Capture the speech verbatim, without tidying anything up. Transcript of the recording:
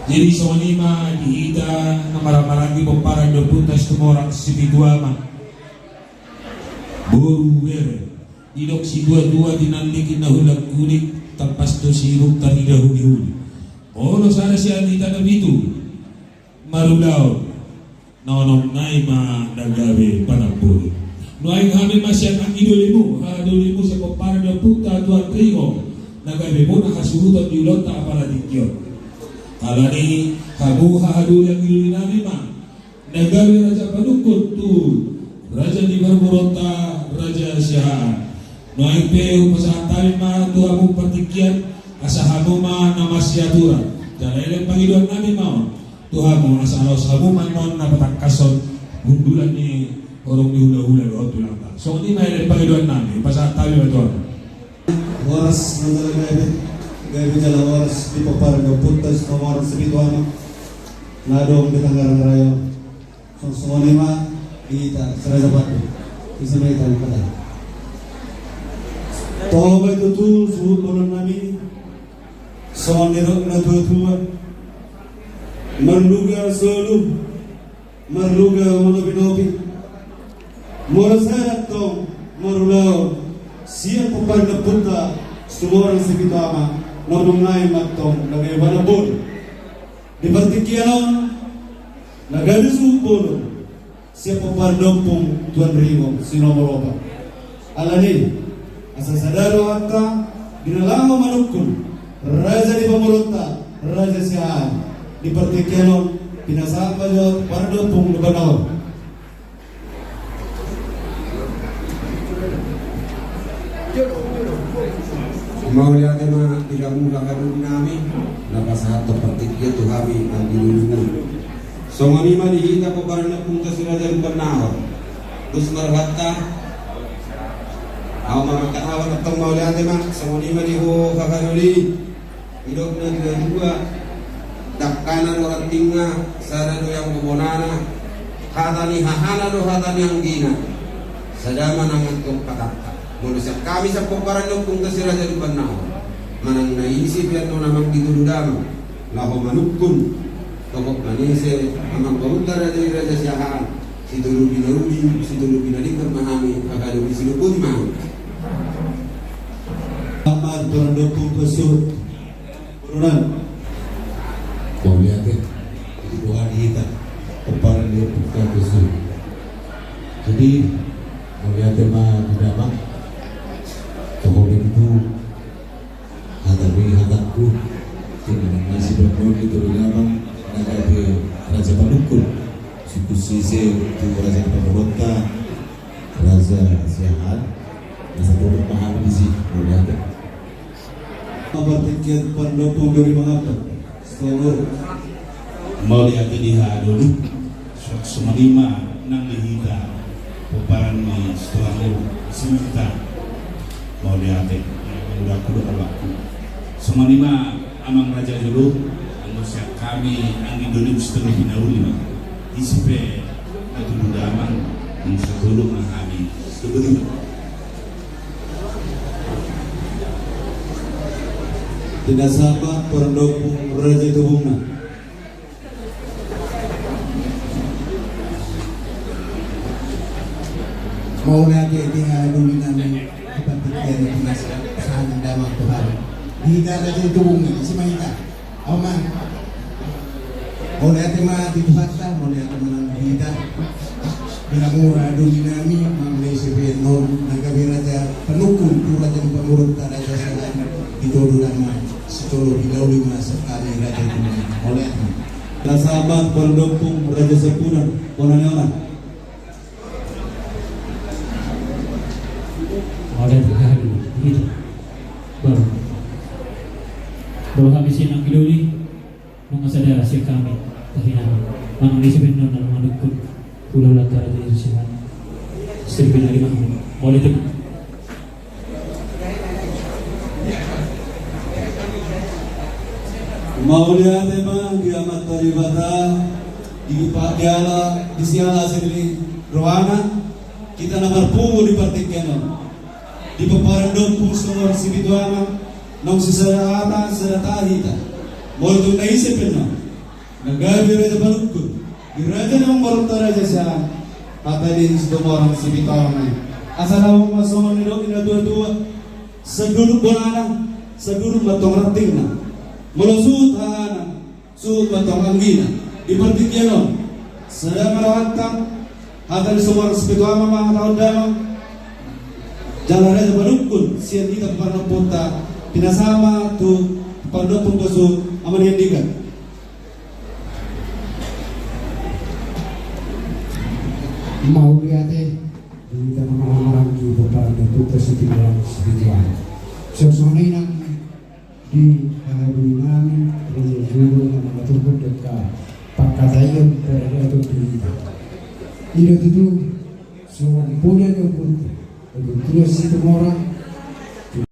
Jadi songon i ma di hita na marhahamaranggi pomparan ni ompunta Situmorang Sipitu Ama. Boru, bere, didok situatua tinallik inna hulangkulik, tampas do siruk tarida hulihuli. Molo sada sian hita na pitu marulaon, na onom nai ma na gabe panamboli. Nuaeng hami ma sian anggi dolimu, haha dolimu sian pomparan ni ompunta Tuan Ringo, na gabe bona hasuhuton di ulaonta apala tingki on. Alani hamu haha doli, anggi doli nami ma na gabe raja panungkun tu raja ni parboruonta Raja Siahaan. Nuaeng pe hupasahat hami ma tu hamu partingkian, asa hamu ma na marsiaturan. Jala elek pangidoan nami ma on tu hamu, asa laos hamu ma annon na patangkashon hundulan ni horong ni hulahula dohot tulangta. Songon i ma elek pangidoan nami, hupasahat hami ma tu hamu. Horas ma jala gabe, gabe jala horas di pomparan ni ompunta Situmorang Sipitu Ama na adong di Tangerang Raya. Songon i ma di hita si Raja Pandu. Ise ma hita mangkatai? Toho ma i tutu suhut bolon nami. Songon nidok ni natuatua: Marluga solu, marluga manopinopi. Molo sada tong marulaon sian pomparan ni ompunta Situmorang Sipitu Ama, na onom nai ma tong na gabe panamboli. Di partingkian on na gabe suhut bolon sian pomparan ni ompung Tuan Ringo si nomor opat. Alani asa sada do hata di na laho manungkun raja ni pamoruonta Raja Siahaan. Di partingkian on pinasahat ma jo pomparan ni ompung di bagasan on. Mauliate ma di hamu haha doli nami na pasahathon partingkian tu hami anggi doli. Songon i ma di hita pomparan ni ompunta si Raja Lumban Nahor. Dos ma rohanta. Ahu ma mangkatahon antong mauliate ma, songon i ma di ho haha doli. Didok natuatua: Dangkana do rantingna, sada do ianggo bonana. Hata ni hahana do hata ni anggina. Sada ma nang antong hatanta. Molo sian hami sian pomparan ni ompunta si Raja Lumban Nahor, manang na ise pe annon amang di tolu damang laho manungkun, tongtong manise amang boruonta raja i Raja Siahaan, sitolu pinauli, sitolu pinadingkon ma hami, haha doli, sidok boti ma hami. Selamat berendam pungkasu. Turunan. Mauliate. Jadi doa di hita. Pomparan ni ompunta Tusu. Jadi mauliate ma di damang. Toho be tutu hata ni hatangku. Jadi nasi bermoni tu damang na gabe raja panungkun. Suku sise tu raja pamoruonta Raja Siahaan. Nasa turut paham di si. Mauliate. Partingkian pandopung dori mangapta. Solo. Mauliate di haha doli. Songon i ma nang di hita pomparan ni Situmorang Sipitu Ama. Mauliate. Udah kuda kalakku. Songon i ma amang raja jolo. Anggo sian hami anggi doli, sitolu pinauli ma. Ise pe na tolu damang, nang sitolu ma hami. Sitolu. Pinasahat ma parendopung raja i tubungna. Mauliate di haha doli nami, di partingkian i pinasahat damang tu hami. Di hita raja i tubungna, ise ma hita? Aman. Mauliate ma di Tuhanta, mauliate ma nang di hita. Di hamu haha doli nami, manang ise pe annon na gabe raja panungkun tu raja ni pamoruonta Raja Siahaan, sitolu damang, sitolu pinauli ma sian hami raja i tubungna. Mauliate. Pinasahat ma parendopung raja i sipunan, bona ni ona. Mauliate. Baru. Baru hami sian anggi doli, nunga sada sian hami, tahi nami. Manang ise pe annon na manungkun hulahulanta Raja i Raja Siahaan, sitolu pinauli ma. Mauliate. Mauliate ma di Amanta Debata, di pa-, di ala, di siala siri rohana, hita na marpungu di partingkian on. Di pomparan ni ompunta Situmorang Sipitu Ama, naung sisada hata, sisada tahi hita. Molo tung na ise pe annon Na gabe raja panungkun di raja na mamboan raja sian hata ni Situmorang Sipitu Ama i. Asa dao ma songon nidok ni natuatua: Sanduruk bolana, sanduruk ma tong rantingna. Molo suhut hahana, suhut ma tong anggina. Di partingkian on, sada ma rohanta, hata ni Situmorang Sipitu Ama ma mangahatahon damang jala raja panungkun sian hita parnompunta, pinasama tu parnompun bosu Ama ni Andigan. Mauliate di hita na marhahamaranggi pomparan ni Ompunta Situmorang Sipitu Ama. Songon i nang di haha boi nami, raja jolo na mangaturhon angka pangkataion paradaton di hita. I do tutu, songon poda ni ompunta, Ompu Tuan Situmorang,